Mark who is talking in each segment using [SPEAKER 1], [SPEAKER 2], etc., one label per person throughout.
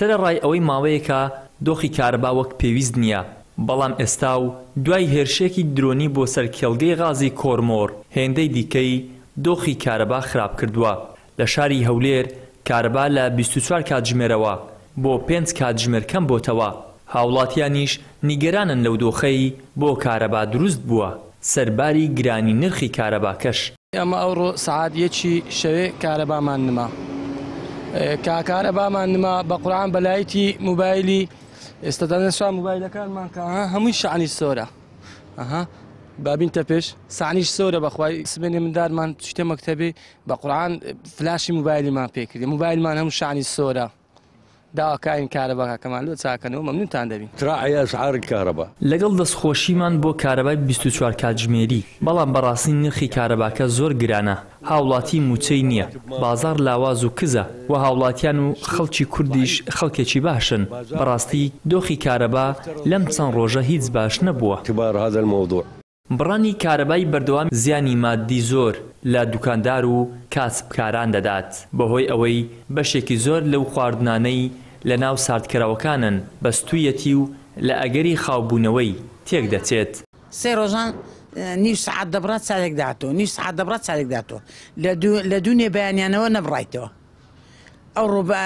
[SPEAKER 1] سەرەڕای ئەوەی ماوەیەکە دۆخی کارەبا وەک پێویست نییە، بەڵام ئێستا و دوای هێرشێکی درۆنی بۆ سەر کێڵگەی غازی کۆرمۆر هێندەی دیکەی دۆخی کارەبا خراپ کردووە. لە شاری هەولێر کارەبا لە 24 کاتژمێرەوە بۆ پێنج کاتژمێر کەم بۆتەوە، هاوڵاتیانیش نیگەرانن لەو دۆخەی بۆ کارەبا دروست بووە، سەرباری گرانی نرخی کارەباکەش.
[SPEAKER 2] ئێمە ئەوڕۆ سەعات یەکی شەوێ کارەبامان نما کا کارەبامان نما بە قورعان بە لایتی موبایلی ئێستا دەنسوا موبایلەکانمان کە هەمووی شەعنی سۆرە ئەها بابینتە پێش سەعنیش سۆرە بەخوای سبێنێ مندارمان چیتە مەکتەبێ بە قورعان فلاشی موبایلیمان پێکردی موبایلمان هەموو شەعنی سۆرە داواکارین کارەباکەمان لۆ چاکەنەوە مەمنونتان دەبین.
[SPEAKER 3] تراعی اسعار الكهرباء.
[SPEAKER 1] لەگەڵ دەستخۆشیمان بۆ کارەبای 24 کاتژمێری، بەڵام بەڕاستی نرخی کارەباکە زۆر گرانە، هاوڵاتی موچەی نییە، بازاڕ لاواز و کزە و هاوڵاتیان و خەڵکی کوردیش خەڵکێکی باشن، بەڕاستی دۆخی کارەبا لەم چەند ڕۆژە هیچ باش نەبووە.
[SPEAKER 3] اعتبار هذا الموضوع.
[SPEAKER 1] بڕانی کارەبای بەردەوام زیانی ماددی زۆر لە دوکاندار و کاسبکاران دەدات، بەهۆی ئەوەی بەشێکی زۆر لەو خواردنانەی لەناو ساردکەرەوەکانن بەستوویەتی و لە ئەگەری خاوبوونەوەی تێکدەچێت.
[SPEAKER 4] سێ ڕۆژان نیو سەعات دەبڕا چارێک دەهاتەوە، نیو سەعات دەبڕا چارێک دەهاتەوە، لە دوو لە دوونێ بەیانیانەوە نەبڕایتەوە. ئەوڕۆ بە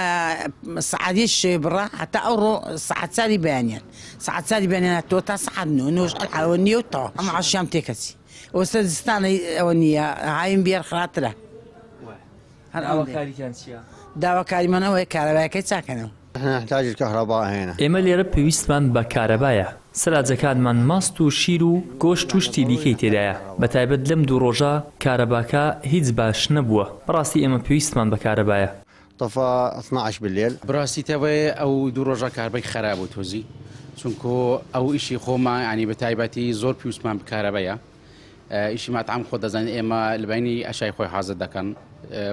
[SPEAKER 4] سەعات یەک شەوێ بڕا هەتا ئەوڕۆ سەعات چاری بەیانیان سەعات چاری بەیانیان هاتەوە تا سەعات نۆ نۆش ئەوە نییە و تەواو ئەم عەشیام تێکەچی ئەوە زستانە ئەوە نییە هاوین بێر خراپترە.
[SPEAKER 2] هەر داواکاریتان چییە؟
[SPEAKER 4] داواکاریمان ئەوەیە کارەبایەکەی چاکەنەوە.
[SPEAKER 3] نحتاج الكهرباء هنا.
[SPEAKER 1] ئێمە لێرە پێویستمان بە کارەبایە، سەلاجەکانمان ماست و شیر و گۆشت و شتی دیکەی تێدایە، بەتایبەت لەم دوو ڕۆژە کارەباکە هیچ باش نەبووە، بەڕاستی ئێمە پێویستمان بە کارەبایە.
[SPEAKER 3] طفى 12 بالليل.
[SPEAKER 5] بڕاستی تەوێ ئەو دوو ڕۆژە کاربەی خەراب بوو تۆزی چونکۆ ئەو ئیشی خۆما یانی بە تایبەتی زۆر پێویستمان بە کارەبەیە ئیشی ماتعام خۆ دەزانین ئێمە لە بینی ئەشای خۆی حازر دەکەن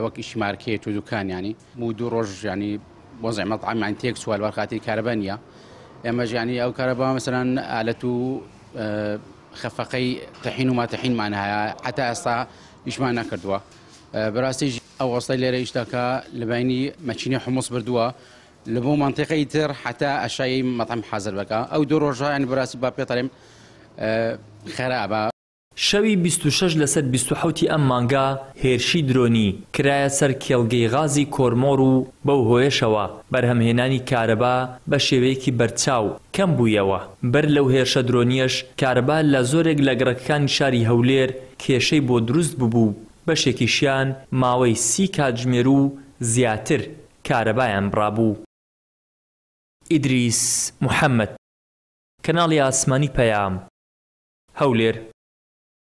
[SPEAKER 5] وەک ئیشی مارکێت و دوکان ینی بوو دوو ڕۆژ ینی وەزعی مەتعام یان تێک چووە لەبەر خاتری کارەبا نییە ئێمەش ینی ئەو کارەبا مەسەلەن ئالەت و خەفەقەی تەحین و ماتەحینمان هەیە حتا ئێستا ئیشمان نەکردووە بەڕاستی ئەو وەستای لێرە ئیش دەکا لە بینی مەچینی حمص بردووە لە بۆ منطقەی تر حتا ئەشایی مەطعم حازر بکە ئەو دوو ڕۆژە ینی بەڕاستی با پێتەڵێم خراپە.
[SPEAKER 1] شەوی 26 لەسەر 27 ی ئەم مانگە هێرشی درۆنی کرایە سەر کێڵگەی غازی کۆرمۆر و بەو هۆیەشەوە بەرهەمهێنانی کارەبا بە شێوەیەکی بەرچاو کەم بوویەوە. بەر لەو هێرشە درۆنییەش کارەبا لە زۆرێک لە گەڕەکەکانی شاری هەولێر کێشەی بۆ دروست ببوو و بەشێکیشیان ماوەی 30 کاتژمێر و زیاتر کارەبایان بڕابوو. ئیدریس محەمەد، کەناڵی ئاسمانی پەیام، هەولێر.